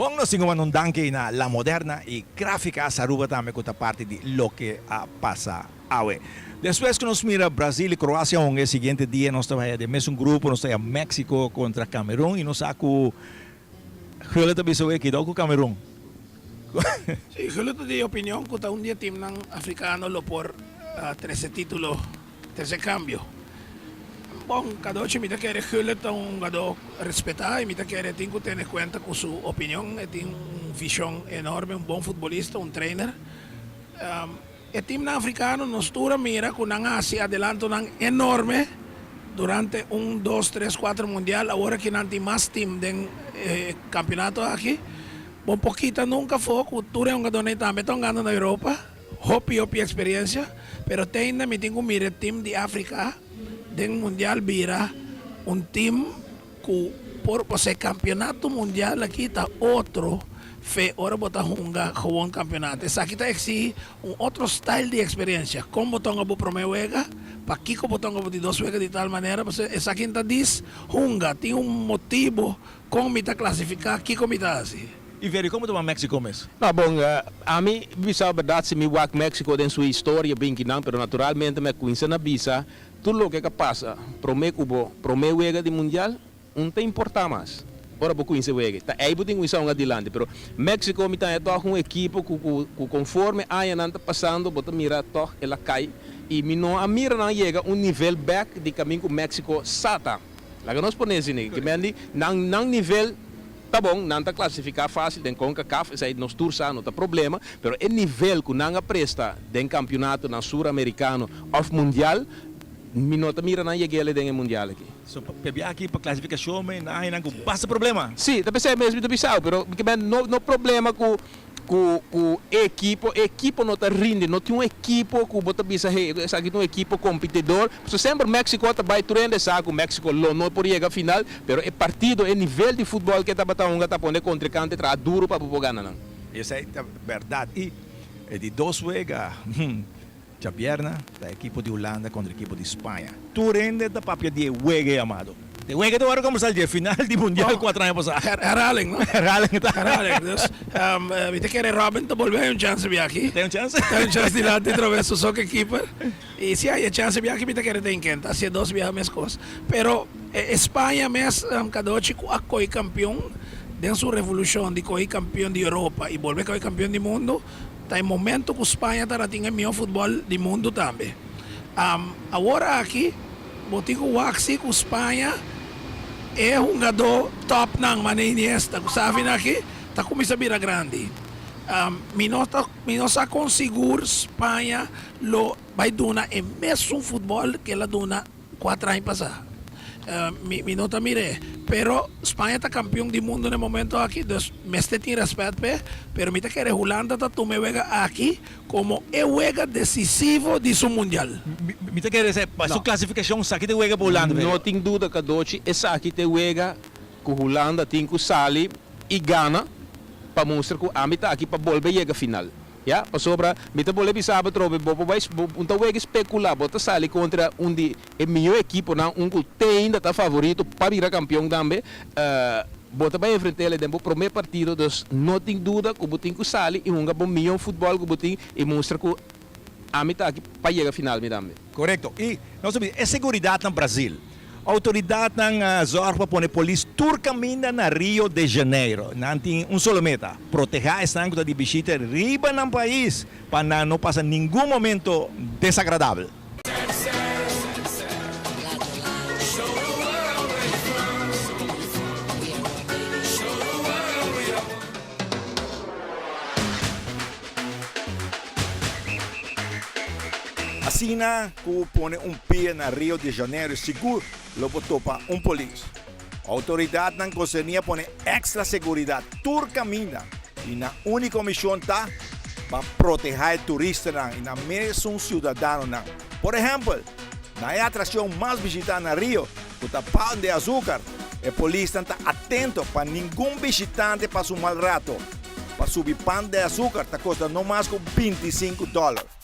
Bon, nos tin cu manda un danki na La Moderna y Graficas Aruba tambe cu ta parti di loke a pasa awe. Despues cu nos mira Brazil y Croacia hunga e siguiente dia nos ta haya den mesun grupo, nos ta haya Mexico contra Cameroon y nos sa cu Gullit ta bisa wey kidao cu Cameroon. Si, Gullit ta di opinion cu ta un di e teamnan africano lo por trece titulo. Tercer cambio. Bon, Cadochi mi ta kere Gullit ta un hungadó respetá i mi ta kere tin ku tene kuenta ku su opinion. E tin un vision enorme, un bon futbolista, un trainer. E teamnan africano nos tur a mira ku nan a hasi adelantonan enorme durante un, dos, tres, kuater mundial. Awor aki nan tin mas team den e campeonato aki. Bon por kita nunka afó ku tur e hungadónan ei tambe ta hungando na Europa. Hopi hopi experiencia, pero te ainda mi tin cu mira e team di Africa den mundial bira un team cu por pasá e campeonato mundial aki ta otro fe ora bo ta hunga gewoon campeonato. Esaki ta exigi un otro style di experiencia, con bo ta hunga bo prome wega, pakico bo ta hunga bo di dos wega di tal manera, pasobra esaki no ta dis hunga, tin un motibo con mi ta clasifica, kico mi ta haci. Y Ferry, como ta wak Mexico mes? No, bon, ami bisa berdad si mi wak Mexico den su historia binki nan, pero naturalmente mi a cuminsa na bisa tur loke ka pasa prome cu bo prome wega di mundial un ta importa mas ora bo cuminsa wega. Ta ey bo tin cuminsa hunga dilanti, pero Mexico mi ta haña tog un ekipo cu cu conforme añanan ta pasando bo ta mira tog el a cay y mi no a mira nan yega un nivel bek di camin cu Mexico sa ta. Laga nos pone asina, ke men di nan nan nivel. Ta bon, nan ta klasifiká fásil den Concacaf, esei nos tur sa no ta problema, pero e nivel ku nan a presta den kampionatonan suramerikano òf mundial, mi no ta mira nan yeg'ele den e mundial aki. So pabia aki pa klasifikashon men nan haña nan ku basta problema? Sí, ta p'esei mes mi ta bisau, pero mi ke men no no problema ku Ku ku e ekipo, e ekipo no ta rindi, no tin un ekipo ku bo ta bisa hey esaki ta un ekipo kompetidor, pasobra semper Mexico ta bai tur hende sa ku Mexico lo no por yega final, pero e partido, e nivel di futbòl ke tabata hunga ta pone kontrinkante traha duru pa bo por gana nan. Esei ta bèrdat. I e di dos wega djabièrnè ta ekipo di Hulanda kontra ekipo di Spaña. Tur hende ta papia di e wega yamado. E wega ta wòrdu komensá dje final di mundial kuater aña pasá. Herhaling, no? Herhaling ta. Herhaling. Dus, mi ta kere Robin ta bolbe hay un chance bia aki. Ta hay un chance? Ta hay un chance dilanti otra vez su soccer keeper. Y si hay e chance bia aki mi ta kere ta inkenta. Hacia dos biaha meskos. Pero e Spaña mes Cadochi ku a koy kampion den su revolushon di koy kampion di Europa y bolbe koy kampion di mundo, ta e momento ku Spaña tara tin e mihó futbòl di mundu tambe. Awor aki bo tin ku wak si ku Spaña e hungadó tòpnan manera Iniesta ku Xavi nan aki ta kuminsá bira grandi. Mi no ta mi no sa kon sigur Spaña lo bai duna e mesun futbòl ke el a duna Cuatro aña pasa mi mi no ta mir'é pero Spaña ta campeon di mundo na e momento aki dus mester tin respet p'e pero mi ta kere Hulanda ta tuma e wega aki como e wega decisivo di su mundial. Mi ta kere esei pa su clasificacion esaki ta e wega pa Hulanda. No tin duda Cadochi esaki ta e wega cu Hulanda tin cu sali y gana pa mustra cu ami ta aki pa bolbe yega final. Ya, pasobra mi ta bolbe bisa bo atrobe, bo por bai, bo ta wega speculá, bo ta sali contra un di e mihó equiponan, un cu te ainda ta favorito pa bira campeon tambe, bo ta bai enfrent'el den bo prome partido, dus no tin duda cu bo tin cu sali y hunga bo mihó futbol cu bo tin y mustra cu ami ta aki pa yega final mi tambe. Corecto. Y nos ta bisa e seguridad na Brasil. Autoridadnan a zorg pa pone polis tur caminda na Rio de Janeiro. Nan tin un solo meta, proteha esnan cu ta di bishita riba nan pais pa nan no pasa ningun momento desagradabel. Asina ku pone un pia na Rio de Janeiro sigur lo bo topa un polis. Outoridatnan konserní a pone èkstra seguridat tur kaminda i nan úniko mishon ta pa protehá e turistanan i nan mesun siudadanonan. Por ehèmpel, na e atrakshon mas bishitá na Rio, ku ta Pão de Azúcar, e polisnan ta atento pa ningun bishitante pasa un mal rato. Pa subi Pan de Azúcar ta kosta no mas ku 25 dòler.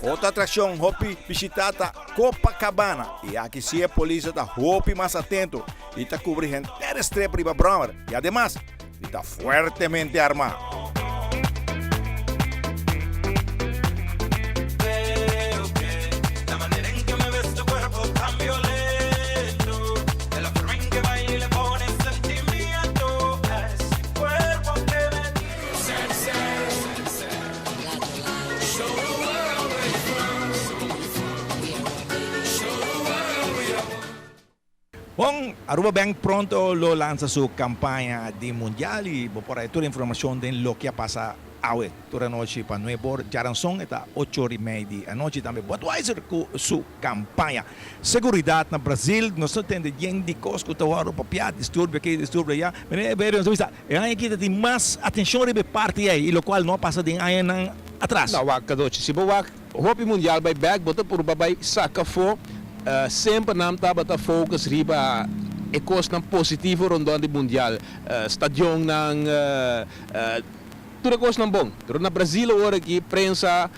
Otro atraccion hopi bishita ta Copacabana y aki si e polis ta hopi mas atento y ta cubri henter e strip riba brommer y ademas di ta fuertemente arma. Bon, Aruba Bank pronto lo lansa su campaña di Mundial y bo por haya tur informacion den loke a pasa awe tur anochi pa nuebor. Djaranson e ta ocho ora y mei di anochi. Tambe Budweiser cu su campaña. Seguridad na Brazil, nos ta tende yen di cos cu ta worde papia, disturbio aki, disturbio aya. Meneer Eberio, nos ta bisa e aña aki ta tin mas atencion riba e parti ey y locual no a pasa den añanan atras. No, wak Cadochi, si bo wak Hopi mundial bai bek bo ta purba bai saka afó. Semper nan tabata focus riba e kosnan positivo rondon di mundial, stadionnan, tur e kosnan bon. Pero na Brazil awor aki prensa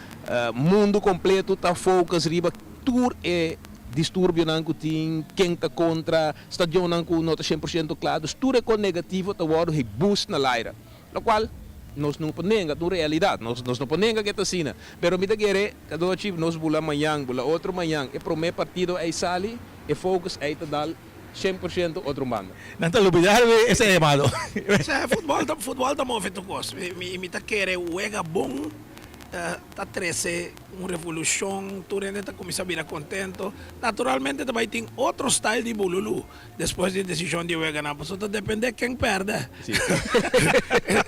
mundu kompleto ta focus riba tur e disturbionan ku tin, ken ta kontra, stadionnan ku no ta 100% kla. Dus tur e kos negativo ta wòrdu hei boost na laira. Locual nos no por nenga, ta un realidad. Nos nos no por nenga ke ta asina. Pero mi ta kere, Cadochi, nos bula mañan, bula otro mañan, e prome partido ey sali, e focus ey ta dal 100% otro banda. Nan ta lubida esey, Amado. Sa, futbol ta, futbol ta move tur cos. Mi, mi, mi ta kere wega bon ta trece un revolucion, tur hende ta cuminsa bira contento. Naturalmente ta bay tin otro style di bululu. Despues di desishon di weganan pasobra ta depende ken pèrdè.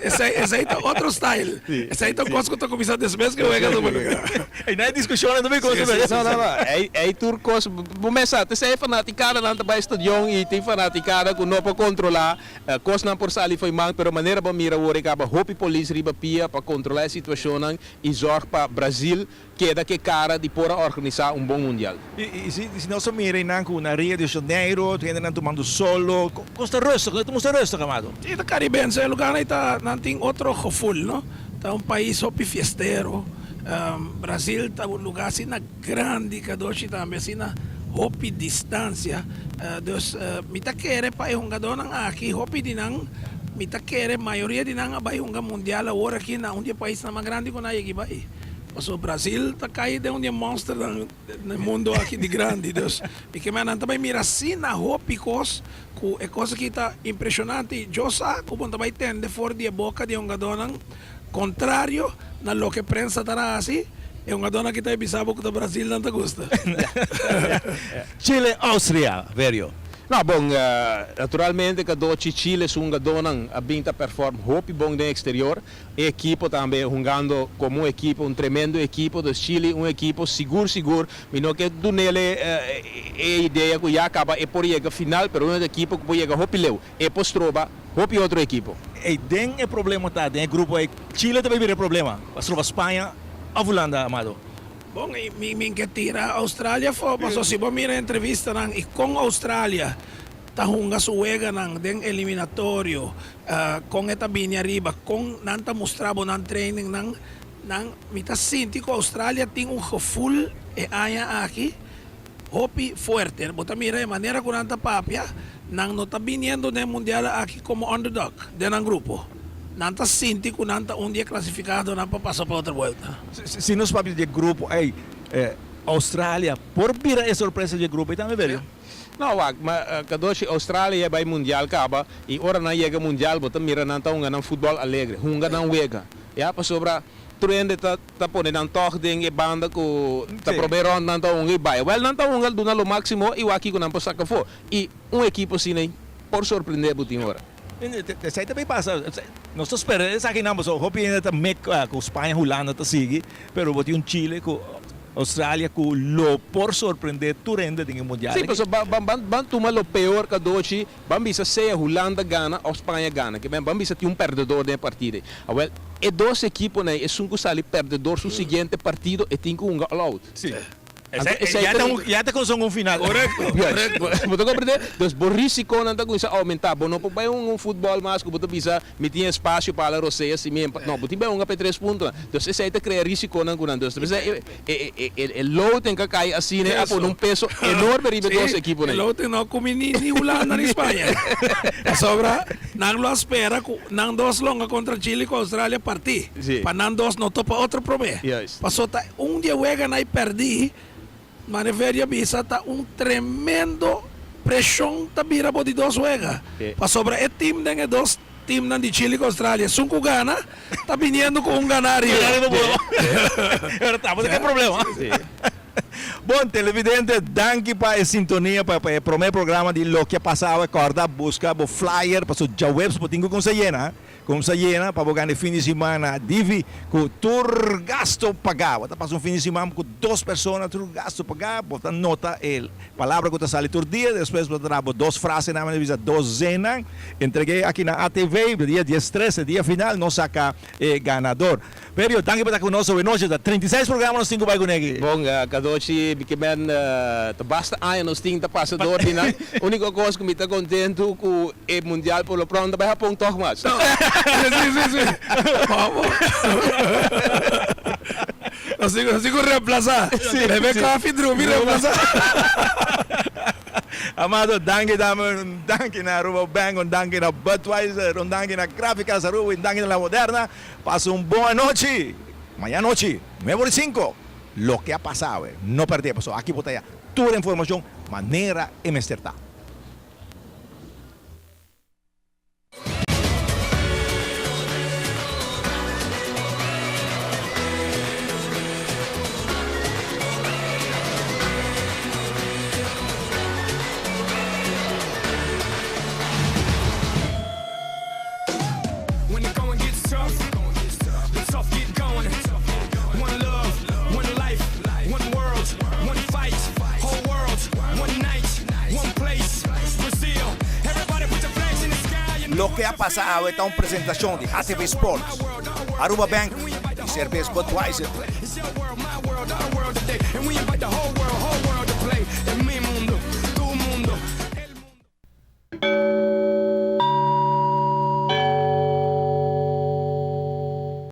Esei esei ta otro style. Esei ta un kos ku ta kuminsá despues ku e wega tuma lugá. Ei na e diskushonnan ta bin kos Sí, sí. No, no, no. Ei ei tur kos bo mes sa. T'esei e fanatikadanan ta bai stadion i tin fanatikada ku no por kontrolá. Kosnan por sali fo'i man pero manera bo mira awor e kaba hopi polis riba pia pa kontrolá e situashonnan i zòrg pa Brazil Keda ke kara di por a organisá un bon mundial. I si nos a mira einan ku na Rio de Janeiro tur hendenan tumando solo, kos ta rustig, no ta mustra rustig amado. Si ta karibense e lugarnan ei ta nan tin otro gevoel no, ta un pais hopi fiestero, Brasil ta un lugar asina grandi kadoshi tambe asina hopi distansia, dus mi ta kere pa e hungadónan aki hopi di nan mi ta kere mayoria di nan a bai hunga mundial awor aki na un di e paisnan mas grandi ku nan a yegi bai. Pasobra Brasil ta kai den un di e monsternan na e mundo aki di grandi. Dus mi ke mira nan ta bai mira asina hopi kos ku e kos aki ta impreshonante. I yo sa ku bo ta bai tende for di e boka di e hungadónan kontrario na loke prensa ta hasi, e hungadónan aki ta bai bisa bo ku ta Brasil nan ta gusta. Chile, Austria, Verio. No, bon, naturalmente Kadochi Chile su hungadónan a bin ta perform hopi bon den eksterior. E ekipo tambe hungando komo un ekipo, un tremendo ekipo, dus Chili un ekipo sigur sigur, mi no ke dunele e idea ku ya kaba e por yega final, pero un ekipo ku por yega hopi leu, e por stroba hopi otro ekipo. Ey den e problema ta den e grupo ey, Chile ta bay bira e problema pa stroba Spaña of Hulanda, Amado? Bon, mi mi ke tira Australia afo, pasobra si bo mira e entrevistanan y con Australia ta hunga su weganan den eliminatorio, Kon e ta bini ariba, kon nan ta mustra bo nan trainingnan, nan, mi ta sinti ku Australia tin un gevoel e aña aki hopi fuerte. Bo ta mira e manera ku nan ta papia, nan no ta biniendo den e mundial aki komo underdog den nan grupo. Nan ta sinti ku nan ta un di e klasifikadonan pa pasa pa otro buelta. Si nos papia di e grupo ei, Australia por bira e sorpresa di e grupo ei tambe, Berio? No wak, ma Kadoshi, Australia ya bai mundial kaba i ora nan yega mundial bo ta mira nan ta hunga nan futbòl alegre, hunga nan wega, ya, pasobra tur hende ta ta pone nan tòg den e banda ku ta promé rònt nan ta hunga i bai. Wèl nan ta hunga duna lo máksimo i wak kiko nan por saka afó. I un ekipo asina ei por sorprendé bo tin ora. Esei ta bay pasa. Nos ta spera esakinan pasobra hopi hende ta mek ku Spaña, Hulanda ta sigui, pero bo tin un Chile ku Australia ku lo por sorprende tur hende den e mundial Sí, aki. pasobra ban ban ban tuma lo peor kadochi, ban bisa sea Hulanda gana of Spaña gana, ke ban bisa tin un perdedor den e partido ei. Awel, e dos ekiponan ei, esun ku sali perdedor su siguiente partido e tin ku hunga all out. Sí. Anto Ya ta un ya ta con un final. Correcto, correcto. Bo ta comprende? Dus bo risiconan ta cuminsa aumenta. Bo no por bay hunga un futbol mas cu bo ta bisa mi tin espacio pa hala rosea si mi no, bo tin bay hunga pa e tres puntonan. Dus esey ta crea risiconan cu nan. Dus ta bisa e e e e load a cay asina a pone un peso enorme riba e dos ekiponan. E load no a cumi ni ni Hulanda ni Spaña. Pasobra nan lo a spera cu nan dos longa contra Chile cu Australia parti. Pa nan dos no topa otro prome. Paso ta un di e weganan y perdi, Mane Verdi a bisa, ta un tremendo presion ta bira bo di dos wega. Pasobra e team den e dos teamnan di Chile cu Australia, esun cu gana ta biniendo cu un gana ariba. Tabata ke problema. Bon televidente, danki pa e sintonia pa e prome programa di Loke a Pasa Awe. Corda busca bo flyer paso djaweps bo tin cu cuminsa yena. Kumsa yena pa bo gana e fin di siman na Divi ku tur gasto pagá. Bo ta pasa un fin di siman ku dos persona tur gasto pagá. Bo ta nota e palabra ku ta sali tur dia. Despues bo ta traha bo dos frasenan, manera bisa dos zennan. Entreg'é aki na ATV dia diestres, e dia final, nos saka e ganador. Perio, danki pa ta ku nos awenochi. Ta 36 programa nos tin ku bai kuné aki. Bon, Kadochi, mi ke men ta basta aña nos tin ta pasa dor di nan. Uniko kos ku mi ta kontentu ku E mundial por lo pronto ta bai Japon toch mas. Sí, sí, sí. Vamos. Nos tin, nos tin ku reemplasa. Bebe koffie, drumi, reemplasa. Amado, danki dame, un danki na Aruba Bank, un danki na Budweiser, un danki na Graficas Aruba, un danki na La Moderna. Pasa un bon anochi. Mañana anochi, nuebe ora y cinco, loke a pasa awe, no perdé, pasobra aki bo ta haya tur e informacion manera e mester ta. When the going gets tough, the tough get going. One love, one life, one world, one fight. Whole world, one night, one place. Brazil, everybody put your flags in the sky. You know Loke a pasa awe ta un presentacion di ATV Sports, Aruba Bank y Cervez Budweiser. It's your world, my world, our world today. And we invite the whole world, whole world.